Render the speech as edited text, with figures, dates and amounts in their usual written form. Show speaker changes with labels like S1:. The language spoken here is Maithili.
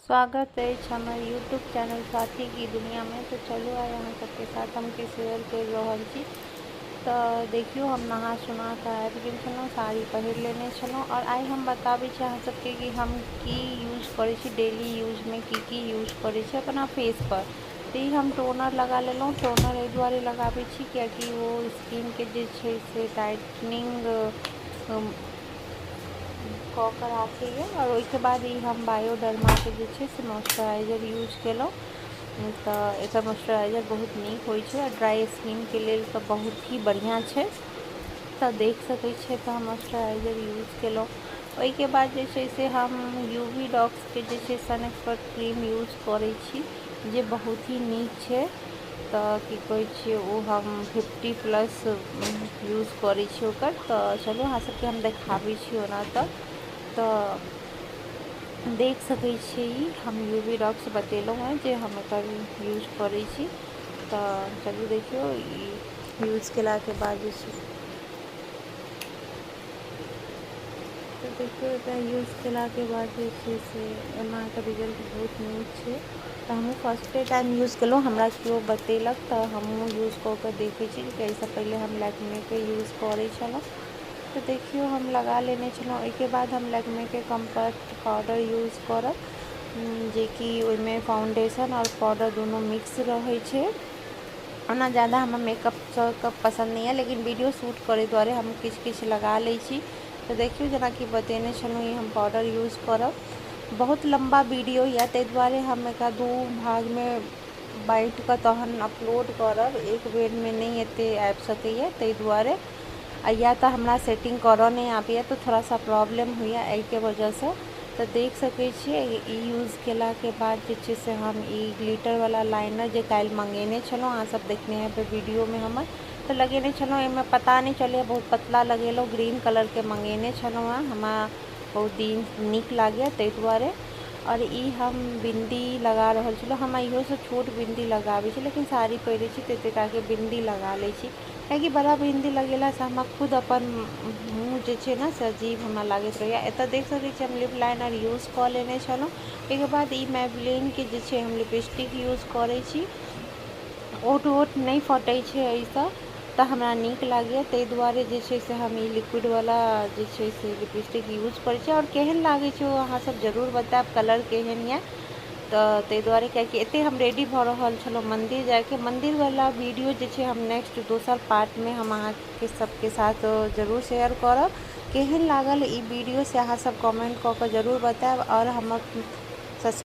S1: स्वागत अछि हमर यूट्यूब चैनल स्वाति की दुनिया में। तो चलू आइ अहाँ सबके साथ हम किछु शेयर करि रहल छी। तऽ देखियौ हम नहा सुना कऽ आबि गेल छलहुँ, साड़ी पहिर लेने छलहुँ। आओर आइ हम बताबै छी अहाँ सबके कि हम की यूज करै छी डेली यूजमे, की की यूज करै छी अपना फेसपर। तऽ ई हम टोनर लगा लेलहुँ। टोनर एहि दुआरे लगाबै छी कियाकि ओ स्किनके जे छै से टाइटनिंग कऽ कऽ राखैए। आओर ओहिके बाद ई हम बायोडर्माके जे छै से मॉइस्चराइजर यूज केलहुँ। तऽ एकर मॉइस्चराइजर बहुत नीक होइ छै आओर ड्राई स्किनके लेल तऽ बहुत ही बढ़िआँ छै। तऽ देख सकै छियै, तऽ हम मॉइस्चराइजर यूज केलहुँ। ओहिके बाद जे छै से हम you V डॉक्सके जे छै सन एक्सपर्ट क्रीम यूज करै छी, जे बहुत ही नीक छै। तऽ की कहै छियै, ओ हम 50+ यूज करै छी ओकर। तऽ चलू अहाँ सबके हम देखाबै छी ओना। तऽ देख सकै छियै, ई हम you V docs बतेलहुँ हेँ जे हम एकर यूज करै छी। तऽ चलू देखियौ, ई यूज केलाके बाद जे छै, तऽ देखियौ एकरा यूज केलाके बाद जे छै से एना एकर रिजल्ट बहुत नीक छै। तऽ हमहूँ फर्स्टे टाइम यूज केलहुँ, हमरा केओ बतेलक तऽ हमहूँ यूज कऽ कऽ देखै छी। एहिसँ पहिले हम लैक्मेके यूज करै छलहुँ। तऽ देखियौ हम लगा लेने छलहुँ। ओहिके बाद हम लैक्मेके कॉम्पैक्ट पाउडर यूज करब, जेकि ओहिमे फाउंडेशन आओर पाउडर दुनू मिक्स रहै छै। ओना ज्यादा हमरा मेकअप तेकअप पसन्द नहि यऽ, लेकिन वीडियो शूट करै दुआरे हम किछु किछु लगा लै छी। तऽ देखियौ, जेनाकि बतेने छलहुँ, ई हम पाउडर यूज करब। बहुत लम्बा वीडियो यऽ, ताहि दुआरे हम एकरा दू भागमे बाँटि कऽ तहन अपलोड करब। एक बेरमे नहि एतेक आबि सकैए ताहि दुआरे, आ या तऽ हमरा सेटिंग करऽ नहि आबैए, तऽ थोड़ा सा प्रॉब्लम होइए एहिके वजहसँ। तऽ देख सकै छियै, ई यूज केलाके बाद जे छै से हम ई ग्लिटरवला लाइनर जे काल्हि मङ्गेने छलहुँ, अहाँसब देखने हेबै वीडियोमे हमर, तऽ लगेने छलहुँ। एहिमे पता नहि चलैए, बहुत पतला लगेलहुँ। ग्रीन कलरके मङ्गेने छलहुँ हेँ, हमरा बहुत दिन नीक लागैए ताहि दुआरे। आओर ई हम बिन्दी लगा रहल छलहुँ। हमरा इहोसँ छोट बिन्दी लगाबै छी, लेकिन साड़ी पहिरै छी तऽ एतेक टाके बिन्दी लगा लै छी, कियाकि बड़ा बिन्दी लगेलासँ हमरा खुद अपन मुँह जे छै ने से अजीब हमरा लागैत रहैए। एतऽ देख सकै छी, हम लिप लाइनर यूज कऽ लेने छलहुँ। ओहिके बाद ई मैबलिनके जे छै हम लिपस्टिक यूज करै छी। ओठ ओठ नहि फटै छै एहिसँ, तऽ हमरा नीक लागैए। ताहि दुआरे जे छै से हम ई लिक्विडवला जे छै से लिपस्टिक यूज करै छी। आओर केहन लागै छै ओ अहाँसब जरूर बतायब, कलर केहन यऽ। तऽ ताहि दुआरे, कियाकि एतेक हम रेडी भऽ रहल छलहुँ मन्दिर जाइके। मन्दिरवला वीडियो जे छै हम नेक्स्ट दोसर पार्टमे हम अहाँके सबके साथ जरूर शेयर करब। केहन लागल ई वीडियो से अहाँसब कमेन्ट कऽ कऽ जरूर बतायब। आओर हमर